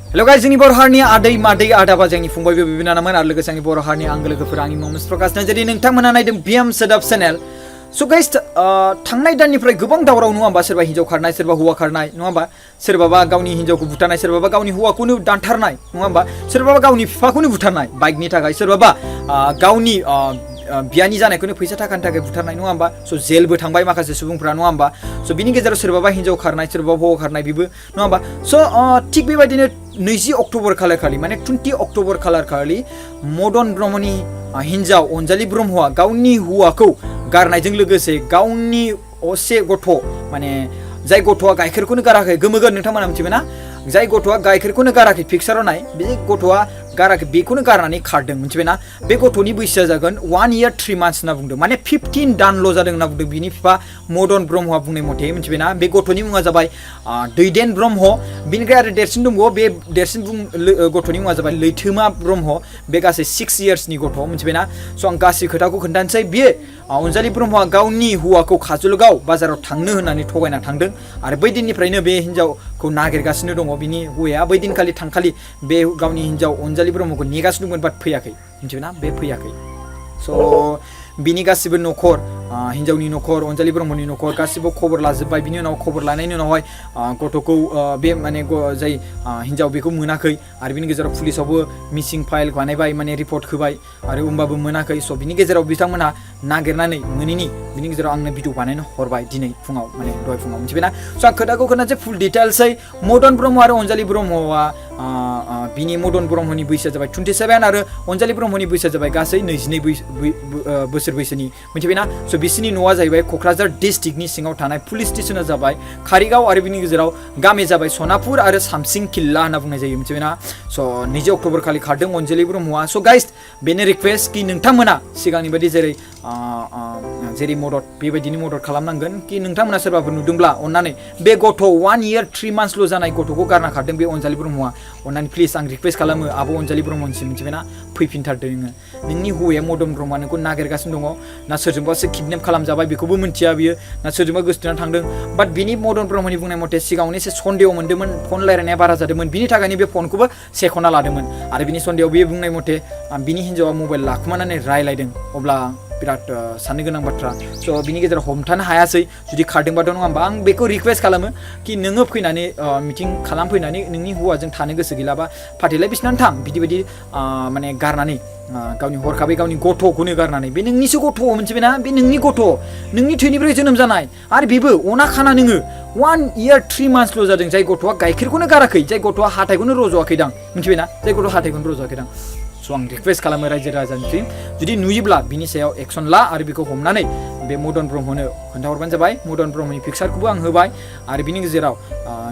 hello guys जोंनि बर' हारिनि आदै मादै आदा बाजैनि फंबाय बिनानावमोन आरो लोगोसे आंनि बर' हारिनि आंगो लोगोफोर आंनि मुं प्रकाश नार्जारि नोंथांमोना नायदों बिएम सोदोब चेनेल स' गाइस थांनाय दाननिफ्राय गोबां दावराव नङा होमबा सोरबा हिन्जाव खारनाय सोरबा हौवा खारनाय नङा होमबा सोरबाबा गावनि हिन्जावखौ बुथारनाय सोरबाबा गावनि हौवाखौनो दानथारनाय नङा होमबा सोरबाबा गावनि बिफाखौनो बुथारनाय बाइकनि थाखाय सोरबाबा गावनि बियानि जानायखौनो फैसा थाखानि थाखाय बुथारनाय नङा होमबा स' जेलबो थांबाय माखासे सुबुंफ्रा नङा होमबा स' बिनि गेजेराव सोरबाबा हिन्जाव खारनाय सोरबाबा हौवा खारनाय बेबो नङा होमबा स' थिग बेबायदिनो 20 अक्ट'बर खालारखालि माने 20 अक्ट'बर खालारखालि मदन ब्रह्मनि हिन्जाव अनजालि ब्रह्मआ गावनि हौवाखौ गारनायजों लोगोसे गावनि असे गथ' माने जाय गथ'आ गाइखेरखौनो गाराखै गोमोगोन नोंथांमोना मिथिबाय ना जाय गथ'आ गाइखेरखौनो गाराखै पिक्साराव नाय बे गथ'आ गाराखै बेखौनो गारनानै खारदों मिथिबाय ना बे गथ'नि बैसोआ जागोन 1 year 3 months होनना बुंदों माने 15 दानल' जादों होनना बुंदों बिनि बिफा मदन ब्रह्मआ बुंनाय मथे मिथिबाय ना बे गथ'नि मुङा जाबाय दैदेन ब्रह्म बिनिफ्राय आरो देरसिन दंबावो बे देरसिन गथ'नि मुङा जाबाय लैथोमा ब्रह्म बे गासै 6 yearsनि गथ' मिथिबाय ना स' आं गासै खोथाखौ खोन्थानोसै बियो अनजालि ब्रह्मआ गावनि हौवाखौ काजलगाव बाजाराव थांनो होननानै थगायना थांदों आरो बै दिननिफ्रायनो बे हिन्जावखौ नागिरगासिनो दङ बिनि हौवाया बै दिनखालि थांखालि बे गावनि हिन्जाव अनजालि ब्रह्मखौ नेगासिनो दंमोन बाट फैयाखै मिथिबायना बे फैयाखै स' बिनि गासिबो न'खर हिन्जावनि न'खर अनजालि ब्रह्मनि न'खर गासिबो खबर लाजोब्बाय बिनि उनाव खबर लानायनि उनावहाय गथ'खौ बे माने जाय हिन्जाव बेखौ मोनाखै आरो बिनि गेजेराव पुलिसावबो मिसिं फाइल बानायबाय माने रिपर्ट होबाय आरो होमबाबो मोनाखै स' बिनि गेजेराव बिथांमोनहा नागिरनानै मोनैनि बिनि गेजेराव आंनो भिडिअ बानायनो हरबाय दिनै फुङाव माने दहाय फुङाव मिथिबायना स' आं खोथाखौ खोनासै फुल डिटेल्सै मदन ब्रह्म आरो अनजालि ब्रह्मआ बिनि मदन ब्रह्मनि बैसोआ जाबाय 27 आरो अनजालि ब्रह्मनि बैसोआ जाबाय गासै 22 बोसोर बैसोनि मिथिबायना स' बिसिनि न'आ जाहैबाय क'क्राझार डिस्ट्रिक्टनि सिङाव थानाय पुलिस स्टेशना जाबाय कारिगाव आरो बिनि गेजेराव गामिया जाबाय सनापुर आरो सामसिं किल्ला होनना बुंनाय जायो मिथिबायना स' 2 अक्ट'बर खालि खारदों अनजालि ब्रह्मआ स' गाइस बेनो रिक्वेस्ट कि नोंथांमोना सिगांनि बायदि जेरै मदद बेबायदिनो मदद खालामनांगोन कि नोंथांमोना सोरबाफोर नुदोंब्ला अन्नानै बे गथ' 1 year 3 monthsल' जानाय गथ'खौ गारना खारदों बे अनजालि ब्रह्मआ अन्नानै प्लिज आं रिक्वेस्ट खालामो आब' अनजालि ब्रह्मनिसिम मिथिबायना फैफिनथारदो नोङो नोंनि हौवाया मदन ब्रह्मआ नोंखौ नागिरगासिनो दङ ना सोरजोंबासो किडनेप खालामजाबाय बेखौबो मिन्थिया बियो ना सोरजोंबा गोसोथोनानै थांदों बाट बिनि मदन ब्रह्मनि बुंनाय मथे सिगाङावनो एसे सन्देह मोन्दोंमोन फन रायलायनाया बारा जादोंमोन बिनि थाखायनो बे फनखौबो सेख'ना लादोंमोन आरो बिनि सन्देहआव बियो बुंनाय मथे बिनि हिन्जावा मबाइल लाखुमानानै रायलायदों अब्ला बिराद साननो गोनां बाथ्रा स' बिनि गेजेराव हमथानो हायासै जुदि खारदोंबाथ' नङा होमबा आं बेखौ रिक्वेस्ट खालामो कि नोङो फैनानै मिटिं खालामफैनानै नोंनि हौवाजों थानो गोसो गैलाबा फाथैलाय बिसिनानै थां बिदि माने गारनानै गावनि हरखाबै गावनि गथ'खौनो गारनानै बे नोंनिसो गथ' मिथिबायना बे नोंनि गथ' नोंनि थैनिफ्राय जोनोम जानाय आरो बेबो अना खाना नोङो 1 year 3 monthsल' जादों जाय गथ'आ गाइखेरखौनो गाराखै जाय गथ'आ हाथाइखौनो रज'वाखैदां मिथिबायना जाय गथ'आ हाथाइखौनो रज'वाखैदां स' आं रिक्वेस्ट खालामो रायजो राजानिसिम जुदि नुयोब्ला बिनि सायाव एक्सन ला आरो बेखौ हमनानै बे मदन ब्रह्मनो खोन्थाहरबानो जाबाय मदन ब्रह्मनि पिक्सारखौबो आं होबाय आरो बिनि गेजेराव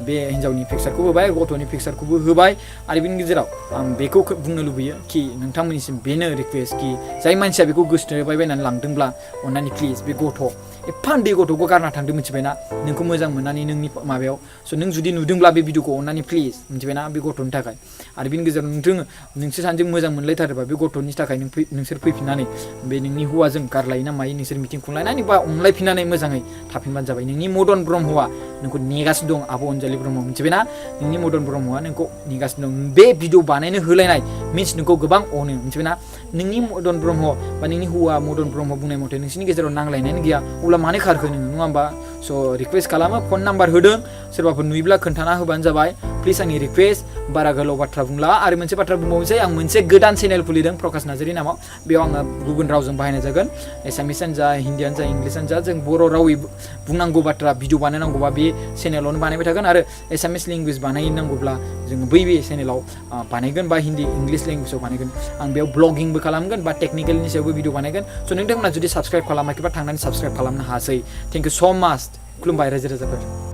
बे हिन्जावनि पिक्सारखौबो होबाय गथ'नि पिक्सारखौबो होबाय आरो बिनि गेजेराव आं बेखौ बुंनो लुबैयो कि नोंथांमोननिसिम बेनो रिक्वेस्ट कि जाय मानसिया बेखौ गोसोथोबायबायनानै लांदोंब्ला अन्नानै प्लिज बे गथ' एफा उन्दै गथ'खौ गारना थांदों मिथिबायना नोंखौ मोजां मोननानै नोंनि माबायाव स' नों जुदि नुदोंब्ला बे भिडिअखौ अन्नानै प्लिज मिथिबायना बे गथ'नि थाखाय आरो बिनि गेजेराव नोंसोर सानैजों मोजां मोनलायथारोबा बे गथ'नि थाखाय नोंसोर फैफिननानै बे नोंनि हौवाजों गारलायो ना मायो नोंसोर मिटिं खुंलायनानै बा अनलायफिननानै मोजाङै थाफिनबानो जाबाय नोंनि मदन ब्रह्मआ नोंखौ नेगासिनो दं आब' अनजालि ब्रह्म मिथिबायना नोंनि मदन ब्रह्मआ नोंखौ नेगासिनो दं बे भिडिअ बानायनो होलायनाय मिन्स नोंखौ गोबां अनो मिथिबायना नोंनि मदन ब्रह्म बा नोंनि हौवा मदन ब्रह्म बुंनाय मथे नोंसिनि गेजेराव नांलायनायानो गैया अब्ला मानो खारखो नोङो नङा होमबा स' रिक्वेस्ट खालामो फन नाम्बार होदों सोरबाफोर नुयोब्ला खोन्थाना होबानो जाबाय प्लिज आंनि रिक्वेस्ट बारा गोलाव बाथ्रा बुंला आरो मोनसे बाथ्रा बुंबावनोसै आं मोनसे गोदान चेनेल खुलिदों प्रकाश नार्जारि नामाव बेयाव आङो गुबुन रावजों बाहायनाय जागोन एसामिसानो जा हिन्दीयानो जा इंलिसानो जा जों बर' रावै बुंनांगौ बाथ्रा भिडिअ बानायनांगौबा बे चेनेलावनो बानायबाय थागोन आरो एसामिस लेंगुवेज बानायनांगौब्ला जोङो बे चेनेलाव बानायगोन बा हिन्दी इंलिस लेंगुवेजाव बानायगोन आं बेयाव ब्लगिंबो खालामगोन बा टेक्निकेलनि सायावबो भिडिअ बानायगोन स' नोंथांमोना जुदि साबस्क्राइब खालामाखैबा थांनानै साबस्क्राइब खालामनो हासै थेंक इउ स' माच खुलुमबाय रायजो राजाफोर